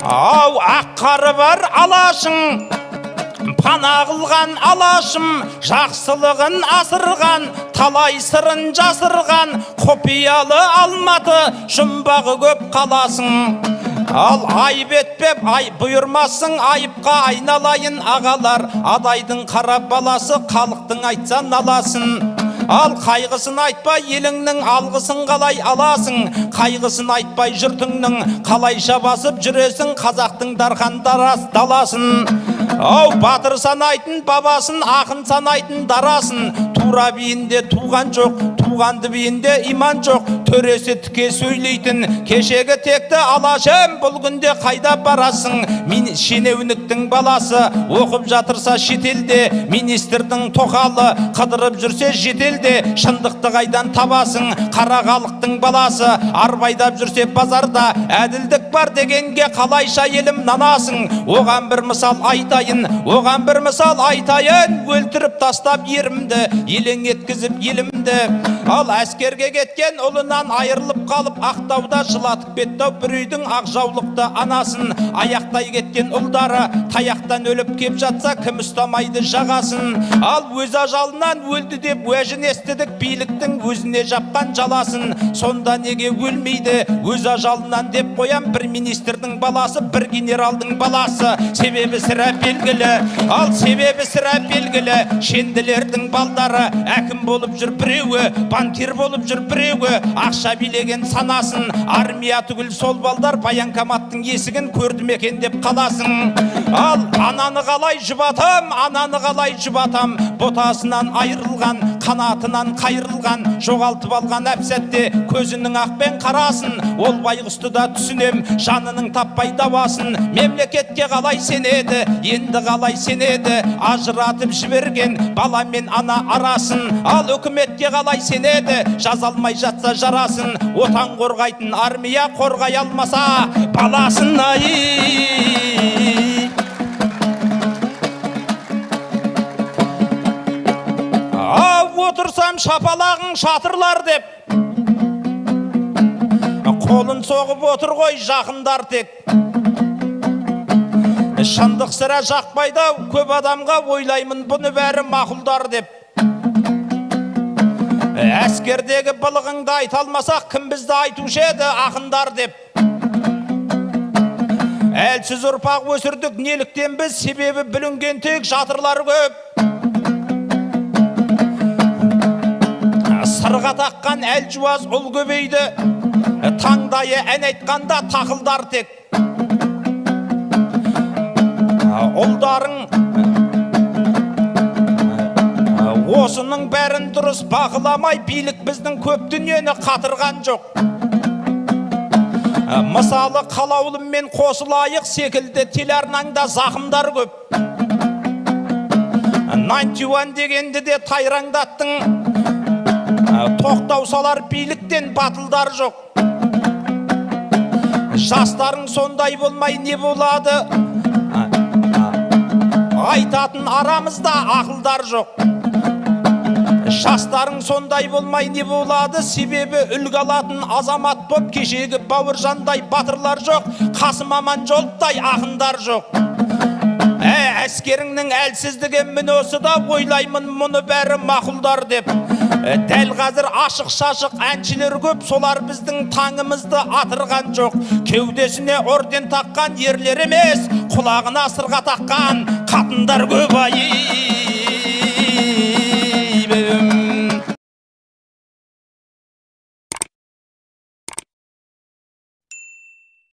Ау, ақ қары бар алашың, пана қылған алашым, жақсылығын асырған, талай сырын жасырған, құпиялы Алматы, жұмбағы көп қаласың. Ал айып етпеп, ай бұйырмасын, айыпқа айналайын ағалар, адайдың қара баласы, халықтың айтса наласын. Ал қайғысын айтпай еліңнің алғысын қалай аласың, қайғысын айтпай жұртыңның қалайша басып жүресің, қазақтың дархан даласын. Ау, батыр санайтын бабасын, ақын санайтын дарасын, тура биінде туған жоқ, туғанды биінде иман жоқ, төресі тіке сөйлейтін кешегі текті алашым, бұл күнде қайда барасың? Мен шенеуніктің баласы, оқып жатырса шетелде, министрдің тоқалы, қыдырып жүрсе жетелде, шындықты қайдан табасың? Қара халықтың баласы, арбайдап жүрсе базарда, әділдік бар дегенге қалайша елім нанасың? Оған бір мысал айтайын, оған бір мысал айтайын, өлтіріп тастап ерімді, елең еткізіп елімді. Ал әскерге кеткен ұлынан айырылып қалып, Ақтауда жылатып кетті бір үйдің ақ жаулықты анасын. Аяқтай кеткен ұлдары таяқтан өліп кеп жатса, кім ұстамайды жағасын? Ал өз ажалынан өлді деп уәжін естідік, биліктің өзіне жапқан жаласын. Сонда неге өлмейді өз ажалынан деп қоям, бір министрдің баласы, бір генералдың баласы. Себебі сірә белгілі, ал себебі сірә белгілі, шенділердің балдары әкім болып жүр біреуі, банкир болып жүр біреуі, ақша билеген санасын. Армия түгіл сол балдар военкоматтың есігін көрді ме екен деп қаласың. Ал ананы қалай жұбатам, ананы қалай жұбатам, ботасынан айырылған, қанатынан қайырылған, жоғалтып алған әп-сәтте көзінің ақпен қарасын. Ол байғұсты да түсінем, жанының таппай дауасын. Мемлекетке қалай сенеді, енді қалай сенеді, ажыратып жіберген бала мен ана арасын. Ал үкіметке қалай сенеді, жаза алмай жатса жарасын. Отан қорғайтын армия қорғай алмаса баласын. Ай, отырсам шапалағың шатырлар деп, қолын соғып отыр ғой жақындар тек. Шындық сірә жақпайды ау көп адамға, ойлаймын бұны бәрі мақұлдар деп. Әскердегі былығыңды айта алмасақ, кім бізді айтушы еді ақындар деп. Әлсіз ұрпақ өсірдік неліктен біз, себебі бүлінген тек жатырлар көп. Сырға таққан әлжуаз ұл көбейді, таңдайы ән айтқанда тақылдар тек. Ұлдарың осының бәрін дұрыс бақыламай, билік біздің көп дүниені қатырған жоқ. Мысалы, Қалаулыммен қосылайық секілді телеарнаңда зақымдар көп. 91 дегенді де тайраңдаттың, тоқтау салар биліктен батылдар жоқ. Жастарың сондай болмай не болады, айтатын арамызда ақылдар жоқ. Жастарың сондай болмай не болады, себебі үлгі алатын азамат боп кешегі Бауыржандай батырлар жоқ, Қасым Аманжоловтай ақындар жоқ. Әскеріңнің әлсіздігі міне осы да, ойлаймын мұны бәрі мақұлдар деп. Дәл қазір ашық-шашық әншілер көп, солар біздің таңымызды атырған жоқ. Кеудесіне орден таққан ерлер емес, құлағына сырға таққан қатындар көп. Ай.